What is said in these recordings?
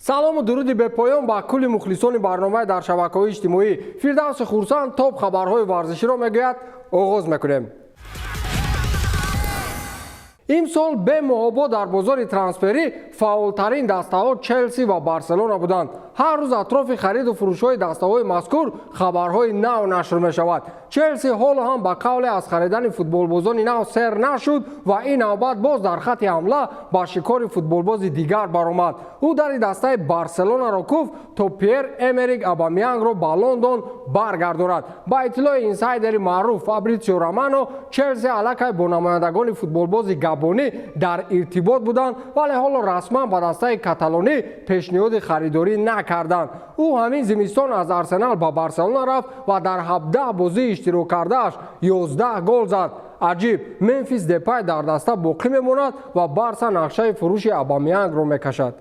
Салому дуруди бепоён ба кулли мухлисони барномаи дар шабакаҳои иҷтимоӣ. Фирдавси Хурсанд топ хабарҳои варзиширо мегӯяд. Оғоз мекунем. Имсол бемуҳобо дар бозори трансферӣ фаъолтарин дастаҳо Челси ва Барселона буданд. Ҳар рӯз атрофи хариду фурӯшҳои дастаҳои мазкур хабарҳои нав нашр мешавад. Челси ҳоло ҳам ба қавле аз харидани футболбозони нав сер нашуд ва ин навбат боз дар хатти ҳамла ба шикори футболбози дигар баромад. Ӯ дари дастаи Барселонаро куфт, то Пьер Эмерик Абамянгро ба Лондон баргардонад. Ба иттилои инсайдери маъруф Фабритсио Романо, Челси аллакай бо намояндагони футболбози габонӣ дар иртибот буданд, вале ҳоло расман ба дастаи каталонӣ пешниҳоди харидорӣ накарданд. Ӯ ҳамин зимистон аз Арсенал ба Барселона рафт ва дар 17 бозии иштирок кардааш 11 гол зад. Аҷиб, Мемфис Депай дар даста боқӣ мемонад ва Барса нақшаи фурӯши Абамянгро мекашад.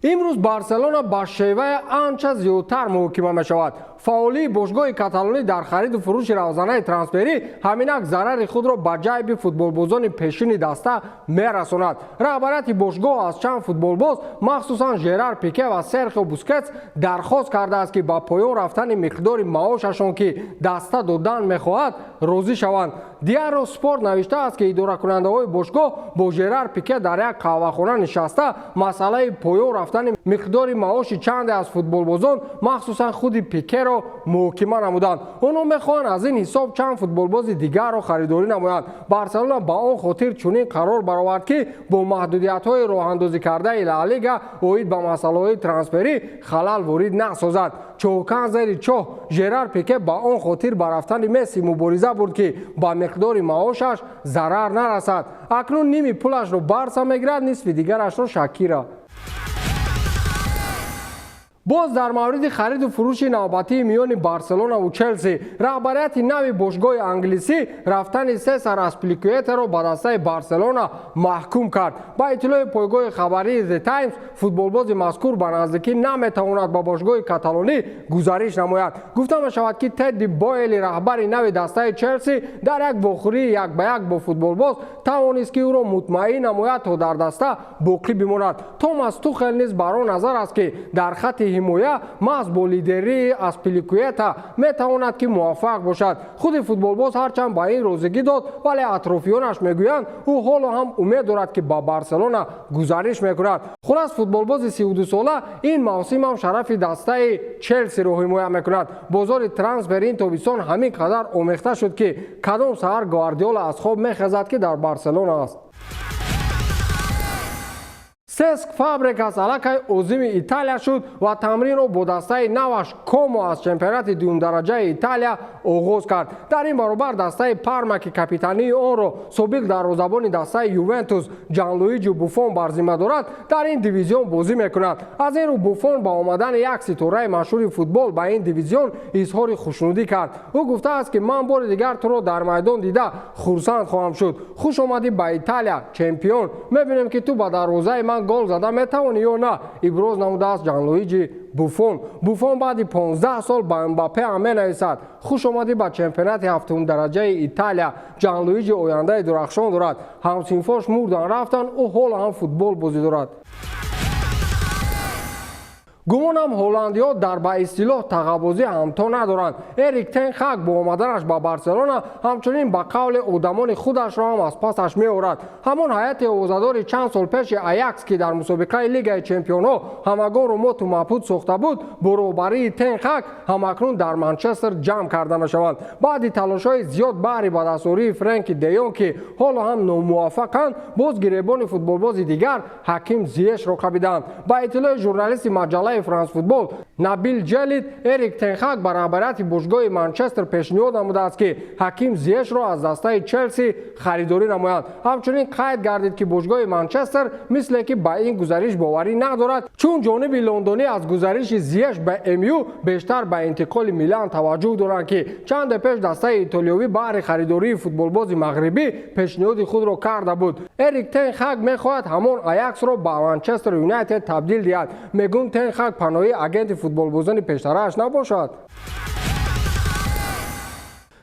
Имрӯз Барселона ба шеваи анча зиёдтар муҳокима мешавад. Фаъолии бошгоҳи каталонӣ дар хариду фурӯши равзанаи трансферӣ ҳаминак зарари худро ба ҷайби футболбозони пешини даста мерасонад. Раҳбарияти бошгоҳ аз чанд футболбоз, махсусан Жерар Пике ва Серхио Бускетс, дархост кардааст, ки ба поён рафтани миқдори маошашон, ки даста додан мехоҳад, розӣ шаванд. Диаро Спорт навиштааст, ки идоракунандаҳои бошгоҳ бо Жерар Пике дар як қаҳвахона нишаста, масъалаи поён рафтани миқдори маоши чанде аз футболбозон, махсусан худи Пикеро муҳокима намуданд. Онҳо мехоҳанд аз ин ҳисоб чанд футболбози дигарро харидорӣ намоянд. Барселона ба он хотир чунин қарор баровард, ки бо маҳдудиятҳои роҳандозӣ кардаи Ла Лига оид ба масъалаҳои трансферӣ халал ворид насозад. Чоҳкан зери чоҳ, Жерар Пике ба он хотир ба рафтани Месси мубориза бурд, ки ба миқдори маошаш зарар нарасад. Акнун ними пулашро Барса мегирад, нисфи дигарашро Шакира. Боз дар мавриди хариду фурӯши навбатии миёни Барселонаву Челси, раҳбарияти нави бошгоҳи англисӣ рафтани Сесар Аспиликуэтеро ба дастаи Барселона маҳкум кард. Ба иттилои пойгоҳи хабарии The Times, футболбози мазкур ба наздикӣ наметавонад ба бошгоҳи каталонӣ гузариш намояд. Гуфта мешавад, ки Тедди Боэли, раҳбари нави дастаи Челси, дар як вохӯрии як ба як бо футболбоз тавонист, ки ӯро мутмаин намояд, то дар даста боқӣ бимонад. Томас Тухел низ бар он назар аст, ки дар хатти ҳимоя маҳз бо лидерии Аспиликуэта метавонад, ки муваффақ бошад. Худи футболбоз ҳарчанд ба ин розигӣ дод, вале атрофиёнаш мегӯянд, ӯ ҳоло ҳам умед дорад, ки ба Барселона гузариш мекунад. Хулас, футболбози 32сола ин мавсим ҳам шарафи дастаи Челсиро ҳимоя мекунад. Бозори трансфер ин тобистон ҳамин қадар омехта шуд, ки кадом саҳар Гвардиола аз хоб мехезад, ки дар Барселона аст. Сеск Фабрегас аллакай озими Италия шуд ва тамринро бо дастаи наваш Комо аз чемпионати дуюмдараҷаи Италия оғоз кард. Дар ин баробар дастаи Парма, ки капитании онро собиқ дарвозабони дастаи Ювентус Ҷанлуиҷи Буфон бар зимма дорад, дар ин дивизион бозӣ мекунад. Аз ин рӯ Буфон ба омадани як ситораи машҳури футбол ба ин дивизион изҳори хушнудӣ кард. Ӯ гуфтааст, ки ман бори дигар туро дар майдон дида хурсанд хоҳам шуд. Хуш омадӣ ба Италия, чемпион. Мебинем, ки ту ба дарвозаи ман гол зада метавонӣ ё на, иброз намудааст Ҷанлуиҷи Буфон. Буфон баъди 15 сол ба Мбаппе ҳам менависад: хуш омадӣ ба чемпионати ҳафтумдараҷаи Италия. Ҷанлуиҷи ояндаи дурахшон дорад. Ҳамсинфош мурдан, рафтанд, ӯ ҳоло ҳам футбол бозӣ дорад. Гумонам, ҳолландиҳо дар ба истилоҳ тағабозӣ ҳамто надоранд. Эрик тен Хак бо омаданаш ба Барселона ҳамчунин ба қавли одамони худашро ҳам аз пасаш меорад. Ҳамон ҳайати овозадори чанд сол пеши Аякс, ки дар мусобиқаи Лигаи чемпионҳо ҳамагонро моту мабҳут сохта буд, бо роҳбарии Тен Хак ҳамакнун дар Манчестер ҷамъ карда мешаванд. Баъди талошҳои зиёд баҳри ба дастоварии Френки Деён, ки ҳоло ҳам номуваффақанд, боз гиребони футболбози дигар Ҳаким Зиешро қабиданд. Ба иттилои журналисти маҷаллаи Франс Футбол Набил Ҷелид, Эрик Тенхак ба раҳбарияти бошгоҳи Манчестер пешниҳод намудааст, ки Ҳаким Зиешро аз дастаи Челси харидорӣ намоянд. Ҳамчунин қайд гардид, ки бошгоҳи Манчестер мисле ки ба ин гузариш боварӣ надорад, чун ҷониби лондонӣ аз гузариши Зиеш ба МЮ бештар ба интиқоли Милан таваҷҷӯҳ доранд, ки чанде пеш дастаи итолиёвӣ баҳри харидории футболбози мағрибӣ пешниҳоди худро карда буд. Эрик Тен Хак мехоҳад ҳамон Аяксро ба Манчестер Юнайтед табдил диҳад. Мегӯм, Тен Хак паноҳии агенти футболбозони пештарааш набошад.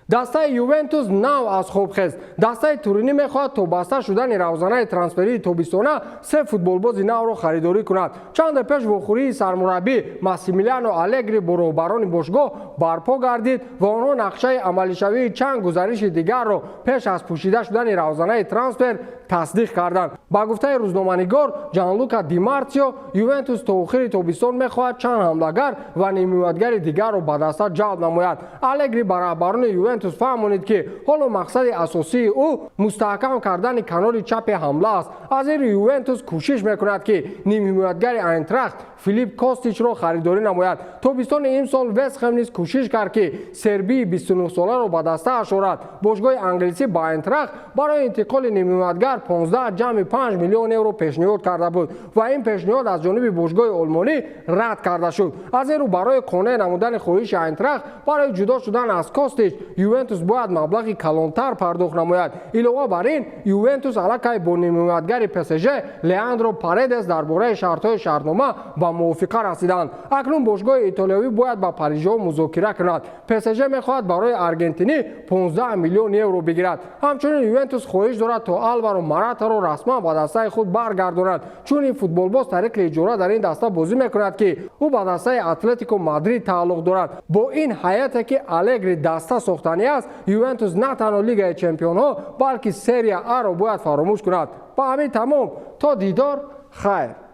Дастаи Ювентус нав аз хоб хест. Дастаи Туринӣ мехоҳад то баста шудани равзанаи трансферии тобистона се футболбози навро харидорӣ кунад. Чанде пеш вохӯрии сармураббӣ Массимилиано Алегри бо роҳбарони бошгоҳ барпо гардид ва онҳо нақшаи амалишавии чанд гузариши дигарро пеш аз пӯшида шудани равзанаи трансфер тасдиқ карданд. Ба гуфтаи рӯзноманигор Ҷанлука Димарсио, Ювентус то охири тобистон мехоҳад чанд ҳамлагар ва нимҳимоятгари дигарро ба даста ҷалб намояд. Алегри ба раҳбарони Ювентус фаҳмонид, ки ҳоло мақсади асосии ӯ мустаҳкам кардани канори чапи ҳамла аст. Аз ин рӯ Ювентус кӯшиш мекунад, ки нимҳимоятгари Айнтрахт Филип Костичро харидорӣ намояд. Тобистони имсол Вестхэм низ кӯшиш кард, ки сербии 29-соларо ба дастааш орад. Бошгоҳи англисӣ ба Айнтрахт барои интиқоли нимҳимоятгар 15,5 миллион евро пешниҳод карда буд ва ин пешниҳод аз ҷониби бошгоҳи олмонӣ рад карда шуд. Аз ин рӯ барои қонеъ намудани хоҳиши Айнтрахт барои ҷудо шудан аз Костич, Ювентус бояд маблағи калонтар пардохт намояд. Илова бар ин, Ювентус аллакай бо нимҳимоятгари ПСЖ Леандро Паредес дар бораи шартҳои шартнома ба мувофиқа расиданд. Акнун бошгоҳи итолиёвӣ бояд ба парижиҳо музокира кунад. ПСЖ мехоҳад барои аргентинӣ 15 миллион евро бигирад. Ҳамчунин Ювентус хоҳиш дорад, то Алваро Маратаро расман ба дастаи худ баргардонад, чун ин футболбоз тариқи иҷора дар ин даста бозӣ мекунад, ки ӯ ба дастаи Атлетико Мадрид тааллуқ дорад. Бо ин ҳайате, ки Алегри даста сохтанӣ аст, Ювентус на танҳо Лигаи чемпионҳо, балки Серия Аро бояд фаромӯш кунад. Ба ҳамин тамом, то дидор, хайр.